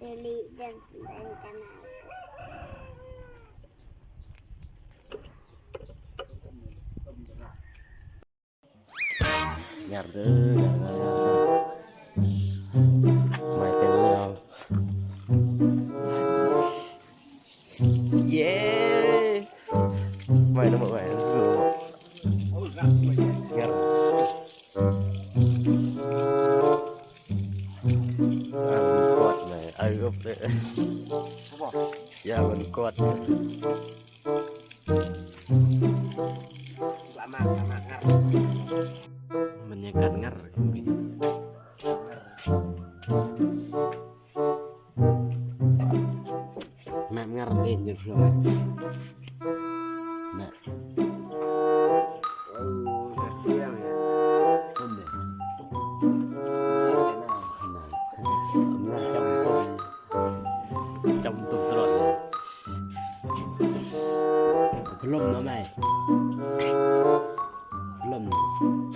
Delete dan sebenarnya. ຫຍັດເດີ ຫຍັດ ຫຍັດ ຫຍັດ ຫຍັດ ໄມ້ເຕັມແລ້ວ ເຢ້ ໄມ້ນຳ ໄມ້ ຫຍັດ ກວດໄມ້ ເອົາເອີບເດີ ຢ່າມັນກວດ. ບັນຍາກາດງັດ ແມ່ນງັດເດ້ ຢູ່ເພື່ອນນະ ເອີ ແບບເທື່ອງ ສົ້ມເດ້ ຂະໜາດ ຂະໜາດ ງົດຈຳຕົງ ຈຳຕຸກຕະຫຼອດເລີຍ ພັດລົມເນາະ ໄມ້ ພັດລົມ ງັດເ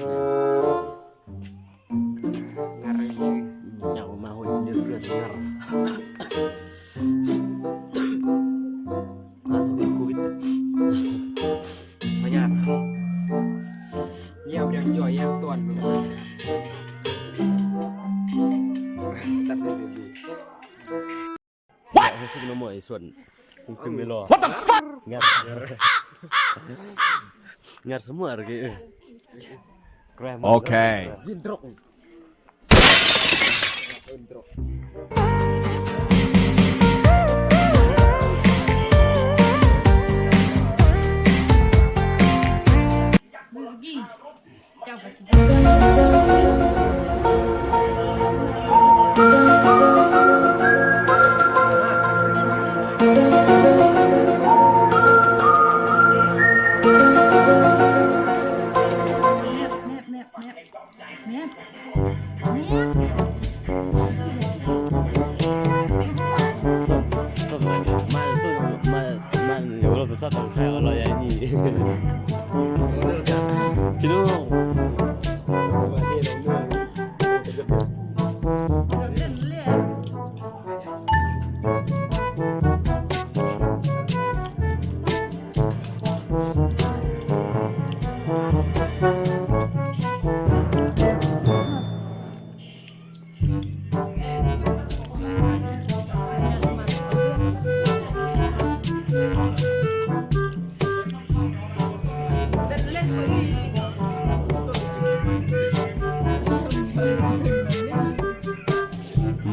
ລີຍ ເຈົ້າມາໂຫດເດືອດເລືອດງັດ ມາໂຄວິດ ພະຍາດ ຢ້ຽມ ຢ້ຽມຈ່ອຍ ຢ້ຽມຕອນ ຕັດໃສ່ເບບີ. ແລະ ຮູ້ສຶກນ້ອງໝວຍສ່ວນ ຄື ຄືໄມ່ຫຼໍ່ What the fuck ງັດ ງັດສະເໝີ ໂອເຄ ໂອເຄ ຍິນຕຣົງ ເຈົ້າກໍຊິ ແມບ ແມບ ແມບ ແມບ ແມບ ແມບ ສົ້ມ ສົ້ມ ມາ ສົ້ມ ມາ ມາ ໂທລະສັບຂອງຂ້າ ອະລ່ອຍ ໄອ້ນີ້ ຈິໂນ.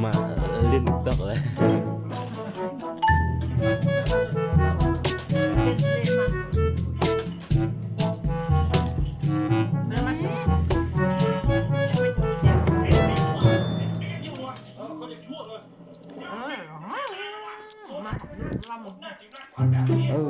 ມາຫຼິ້ນຕອກເລີຍ. ເອີ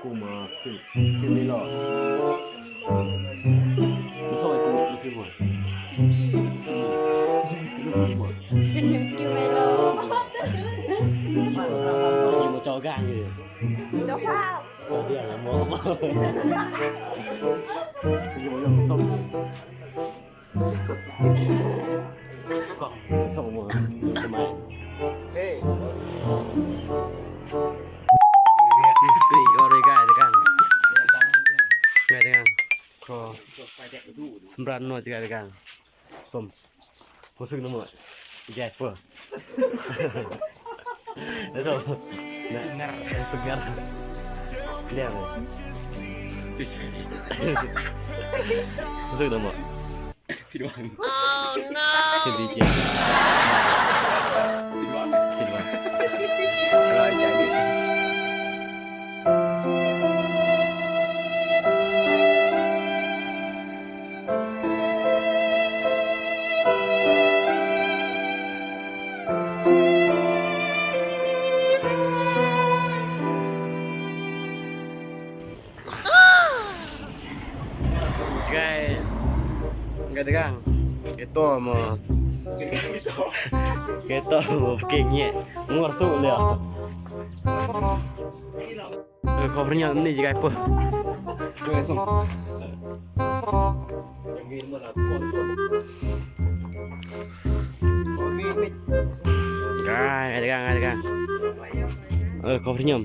ກູມາຄື ຄືໄມ່ຫຼໍ່ ມີຊ່ອງໃຫ້ກູ ມີຊື່ບໍ່? ຄືໄມ່ຫຼໍ່ ຢູ່ບໍ່ ຈໍກາງຢູ່ ເຈົ້າພາບ ເຈົ້າດຽວແລ້ວບໍ່ ຢູ່ບໍ່ ສົມ ກໍສົ່ງມືສະໄໝ ເອີ ກຣີກອອກເລີຍກາຍຕະກັງ ກາຍຕະກັງ ຂໍສຳລັບໜ່ວຍກາຍຕະກັງ ສົມ ຮູ້ສຶກນຳໝົດ ແຈກເປີ ແລ້ວສົມ ສຸດຍອດ ແລ້ວ ສຸດຍອດ ຮູ້ສຶກນຳໝົດ ຜິດຫວັງ Oh no ເປັນດີເຈ ຜິດຫວັງ ຜິດຫວັງ ລອຍໃຈ. Tegang. Keto mo. Keto mo, pekeng ye. Ngor su le. Eh, kau pernah ni juga apa? Kai, tegang, tegang. Eh, kau pernah.